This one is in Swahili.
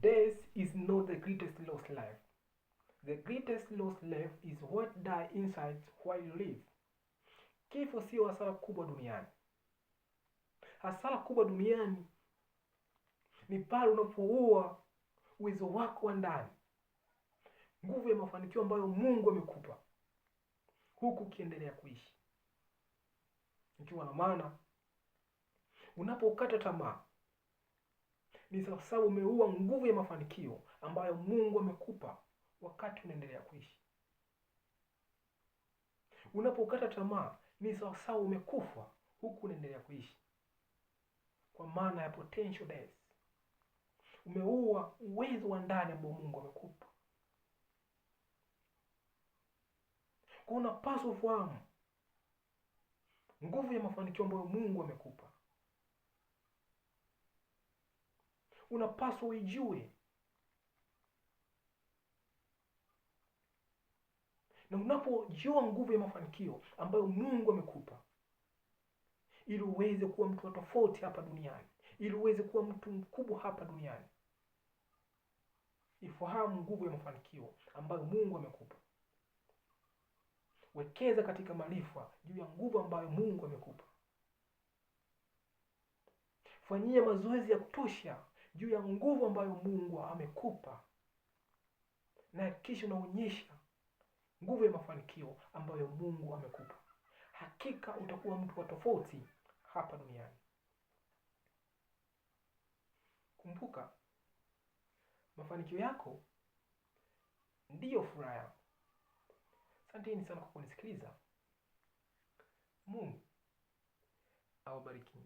Death is not the greatest loss life. The greatest loss life is what die inside while you live. Kifo sio hasara kubwa duniani. Hasara kubwa duniani ni pale unapoua uwezo wako wa ndani, nguvu ya mafanikio ambayo Mungu amekupa, huku ukiendelea kuishi. Ikiwa na maana, unapokata tamaa ni sawasawa umeua nguvu ya mafanikio ambayo Mungu amekupa wakati unaendelea kuishi. Unapokata tamaa ni sawasawa umekufa huku unaendelea kuishi, kwa maana ya potential death. Umeua uwezo wa ndani ambao Mungu amekupa. Kwa unapaswa ufahamu nguvu ya mafanikio ambayo Mungu amekupa. Unapaswa uijue, na unapojua nguvu ya mafanikio ambayo Mungu amekupa, ili uweze kuwa mtu wa tofauti hapa duniani, ili uweze kuwa mtu mkubwa hapa duniani, ifahamu nguvu ya mafanikio ambayo Mungu amekupa. Wekeza katika maarifa juu ya nguvu ambayo Mungu amekupa. Fanyia mazoezi ya kutosha juu ya nguvu ambayo Mungu amekupa, na kisha unaonyesha nguvu ya mafanikio ambayo Mungu amekupa. Hakika utakuwa mtu wa tofauti hapa duniani. Kumbuka, mafanikio yako ndiyo furaha yako. Asanteni sana kwa kunisikiliza. Mungu awabariki.